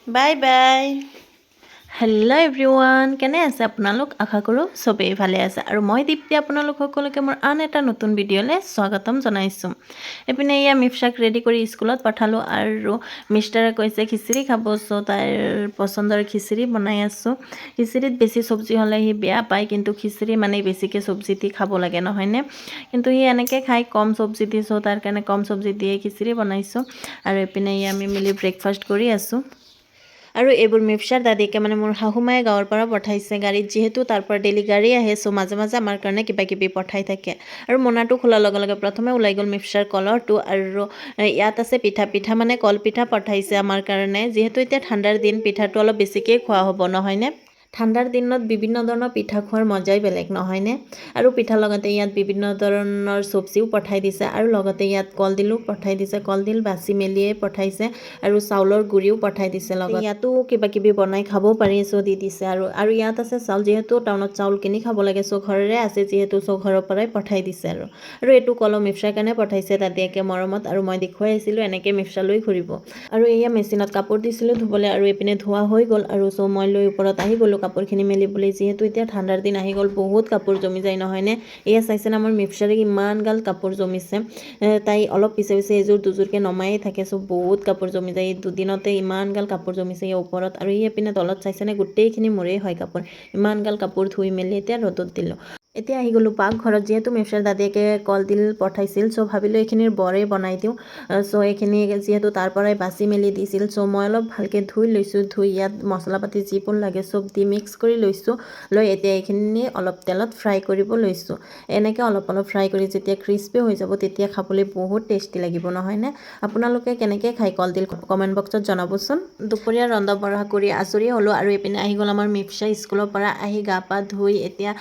Bye bye. Hello everyone, কেনে আছে আপোনালোক? আশা কৰোঁ চবেই ভালে আছে। আৰু মই দীপ্তি, আপোনালোক সকলোকে মোৰ আন এটা নতুন ভিডিঅ'লৈ স্বাগতম জনাইছোঁ। এইপিনে এয়া মিফচাক ৰেডি কৰি স্কুলত পঠালোঁ আৰু মিষ্টাৰে কৈছে খিচিৰি খাব। চ' তাইৰ পচন্দৰ খিচিৰি বনাই আছোঁ। খিচিৰিত বেছি চব্জি হ'লে সি বেয়া পায়, কিন্তু খিচিৰি মানে বেছিকৈ চব্জি দি খাব লাগে, নহয়নে? কিন্তু সি এনেকৈ খাই কম চব্জি দি। চ' তাৰ কাৰণে কম চব্জি দিয়ে খিচিৰি বনাইছোঁ। আৰু এইপিনে এয়া আমি মিলি ব্ৰেকফাষ্ট কৰি আছোঁ। আৰু এইবোৰ মিফচাৰ দাদীকে, মানে মোৰ শাহুমায়ে গাঁৱৰ পৰা পঠাইছে গাড়ীত। যিহেতু তাৰ পৰা ডেইলি গাড়ী আহে, চ' মাজে মাজে আমাৰ কাৰণে কিবা কিবি পঠাই থাকে। আৰু মোনাটো খোলাৰ লগে লগে প্ৰথমে ওলাই গ'ল মিফচাৰ কলহটো। আৰু ইয়াত আছে পিঠা। পিঠা মানে কলপিঠা পঠাইছে আমাৰ কাৰণে। যিহেতু এতিয়া ঠাণ্ডাৰ দিন, পিঠাটো অলপ বেছিকেই খোৱা হ'ব, নহয়নে? ঠাণ্ডাৰ দিনত বিভিন্ন ধৰণৰ পিঠা খোৱাৰ মজাই বেলেগ, নহয়নে? আৰু পিঠাৰ লগতে ইয়াত বিভিন্ন ধৰণৰ চব্জিও পঠাই দিছে আৰু লগতে ইয়াত কলডিলো পঠাই দিছে। কলডিল বাছি মেলিয়ে পঠাইছে আৰু চাউলৰ গুড়িও পঠাই দিছে লগত। ইয়াতো কিবা কিবি বনাই খাব পাৰি, চ' দি দিছে। আৰু ইয়াত আছে চাউল। যিহেতু টাউনত চাউল কিনি খাব লাগে, চ' ঘৰৰে আছে যিহেতু, চ' ঘৰৰ পৰাই পঠাই দিছে। আৰু এইটো কলম মিফচাৰ কাৰণে পঠাইছে দাদীয়েকে মৰমত। আৰু মই দেখুৱাই আছিলোঁ, এনেকৈ মিফচা লৈ ঘূৰিব। আৰু এয়া মেচিনত কাপোৰ দিছিলোঁ ধুবলৈ আৰু এইপিনে ধোৱা হৈ গ'ল। আৰু চ' মই লৈ ওপৰত আহি গ'লোঁ কাপোৰখিনি মেলিবলৈ। যিহেতু এতিয়া ঠাণ্ডাৰ দিন আহি গ'ল, বহুত কাপোৰ জমি যায়, নহয়নে? এয়া চাইছেনে, আমাৰ মিফচাৰে ইমান গাল কাপোৰ জমিছে। তাই অলপ পিছে পিছে এযোৰ দুযোৰকৈ নমায়ে থাকে। চ' বহুত কাপোৰ জমি যায়। এই দুদিনতে ইমান গাল কাপোৰ জমিছে এই ওপৰত। আৰু এই পিনে তলত চাইছেনে, গোটেইখিনি মোৰেই হয় কাপোৰ। ইমান গাল কাপোৰ ধুই মেলি এতিয়া ৰ'দত দিলোঁ। এতিয়া আহি গ'লোঁ পাকঘৰত। যিহেতু মিফচাৰ দাদীয়েকে কলডিল পঠাইছিল, চ' ভাবিলোঁ এইখিনিৰ বৰেই বনাই দিওঁ। চ' এইখিনি যিহেতু তাৰ পৰাই বাছি মেলি দিছিল, চ' মই অলপ ভালকৈ ধুই লৈছোঁ। ধুই ইয়াত মছলা পাতি যিবোৰ লাগে চব দি মিক্স কৰি লৈছোঁ। লৈ এতিয়া এইখিনি অলপ তেলত ফ্ৰাই কৰিব লৈছোঁ। এনেকৈ অলপ অলপ ফ্ৰাই কৰি যেতিয়া ক্ৰিস্পি হৈ যাব, তেতিয়া খাবলৈ বহুত টেষ্টি লাগিব, নহয়নে? আপোনালোকে কেনেকৈ খায় কলডিল, কমেণ্ট বক্সত জনাবচোন। দুপৰীয়া ৰন্ধা বঢ়া কৰি আজৰি হ'লোঁ। আৰু এইপিনে আহি গ'ল আমাৰ মিফচা। স্কুলৰ পৰা আহি গা পা ধুই এতিয়া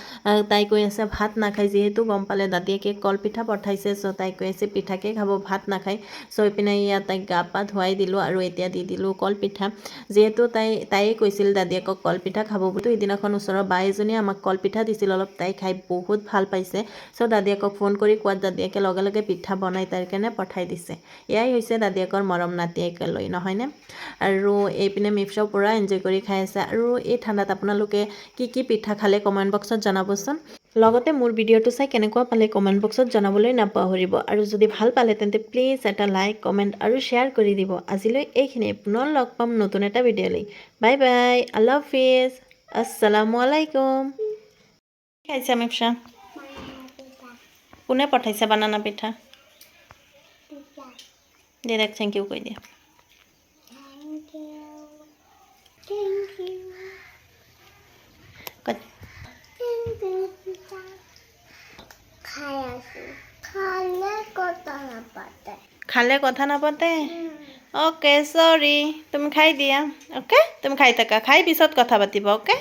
তাই কৈ আছে ভাত নাখায়। যিহেতু গম পালে দাদীয়েকে কলপিঠা পঠাইছে, চ' তাই কৈ আছে পিঠাকে খাব, ভাত নাখায়। চ' এইপিনে ইয়াত তাইক গা পা ধুৱাই দিলোঁ আৰু এতিয়া দি দিলোঁ কলপিঠা। যিহেতু তাইয়ে কৈছিল দাদীয়েকক কলপিঠা খাব বুলি। সিদিনাখন ওচৰৰ বা এজনীয়ে আমাক কলপিঠা দিছিল অলপ, তাই খাই বহুত ভাল পাইছে। চ' দাদীয়েকক ফোন কৰি কোৱাত দাদীয়েকে লগে লগে পিঠা বনাই তাইৰ কাৰণে পঠাই দিছে। এয়াই হৈছে দাদীয়েকৰ মৰম নাতিয়েকলৈ, নহয়নে? আৰু এইপিনে মিফচাও পূৰা এনজয় কৰি খাই আছে। আৰু এই ঠাণ্ডাত আপোনালোকে কি কি পিঠা খালে, কমেণ্ট বক্সত জনাবচোন। লগতে মোৰ ভিডিঅ'টো চাই কেনেকুৱা পালে, কমেণ্ট বক্সত জনাবলৈ নাপাহৰিব। আৰু যদি ভাল পালে, তেন্তে প্লিজ এটা লাইক, কমেণ্ট আৰু শ্বেয়াৰ কৰি দিব। আজিলৈ এইখিনিয়ে। পুনৰ লগ পাম নতুন এটা ভিডিঅ'লৈ। বাই বাই, আল্লাহ হাফিজ, আসসালামু আলাইকুম। খাইছা মিফচা? কোনে পঠাইছে বানানা পিঠা? দেদাক thank U কৈ দিয়া। Thank you. Thank you. কৈ। Thank you. খাই আছো। খালে কথা নাপাতে। খালে কথা নাপাতে? অ'কে, চৰি। তুমি খাই দিয়া। অ'কে, তুমি খাই থাকা। খাই পিছত কথা পাতিবা। অ'কে।